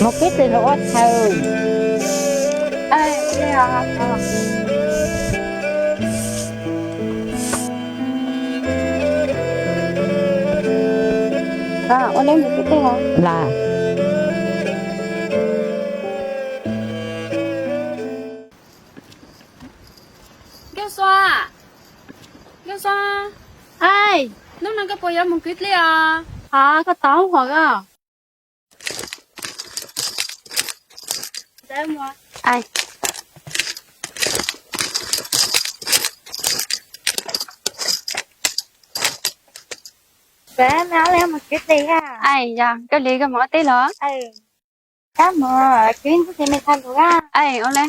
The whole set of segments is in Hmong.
Mus kwv tij los ua chaw. Ua li mus kwv tij los. Las. Nkauj Xua, Nkauj Xua, hnub no koj puas yuav mus kwv tij os? Koj tau hua koj. Yog koj li koj mus ua teb los? Kab mus kwv tij me tha lus. Ua li.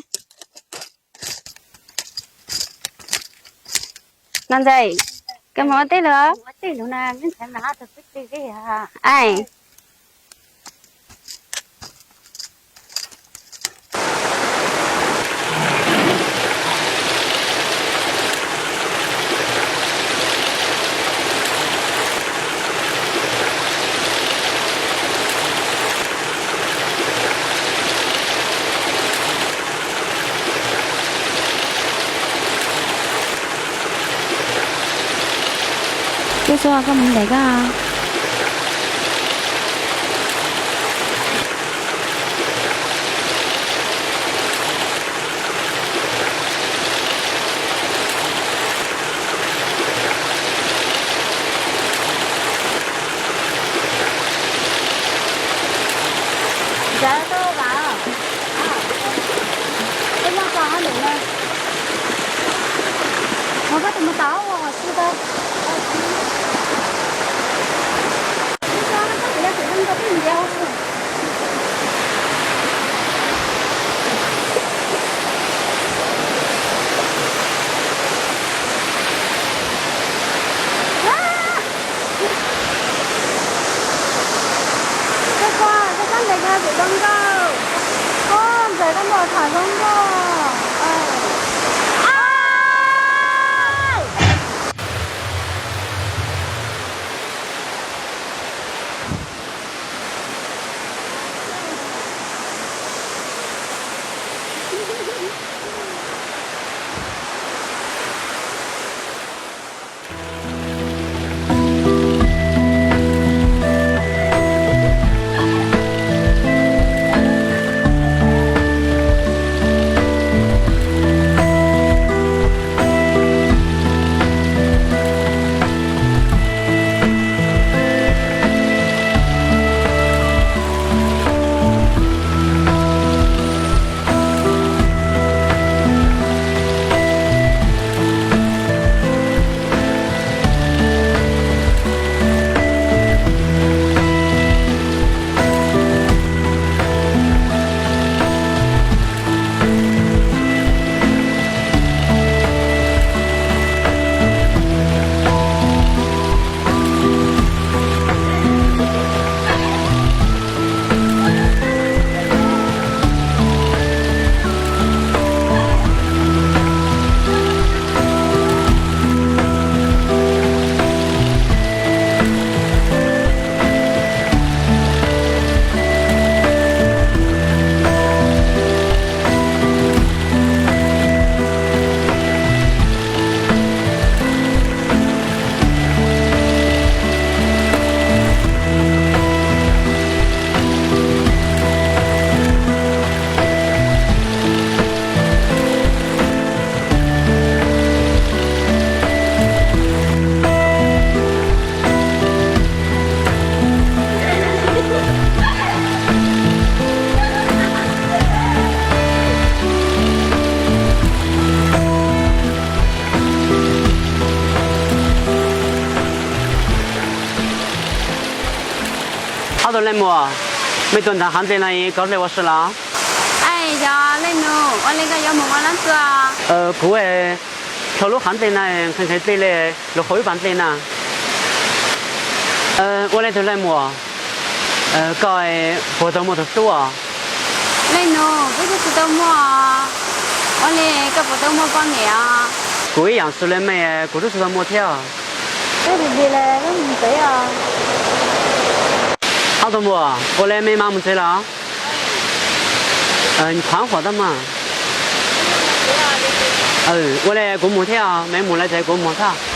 Nuj Ntxawm, koj mus ua teb los? Nkauj Xua, koj mus ntes koj. Nkauj Xua, koj ntes koj tus zoo nkauj. Ntxawm, koj ntes koj tus zoo nkauj. Ob tug leej muam, mej tuaj nrhav qhav nplej no koj hle ua si los? Yog leej nus, ua li koj yuav mus ua lab txua? Kuv dhau lub qhav nplej na, nqhis nqhis nplej li, luag qhuas ib pas nplej na. Ua li tus leej muam, koj puas tau muaj tus hlub os? Leej nus, kuv twb tsis tau muaj. Ua li koj puas tau muaj poj niam os? Kuv ib yam xws li mej, kuv twb tsis tau muaj thiab. Ob tug muam, ua li mej mam mus tsev los? Qhuav qhuav tau mas. Ua li kuv mus thiab, Maiv mus lawm ces kuv mus thiab.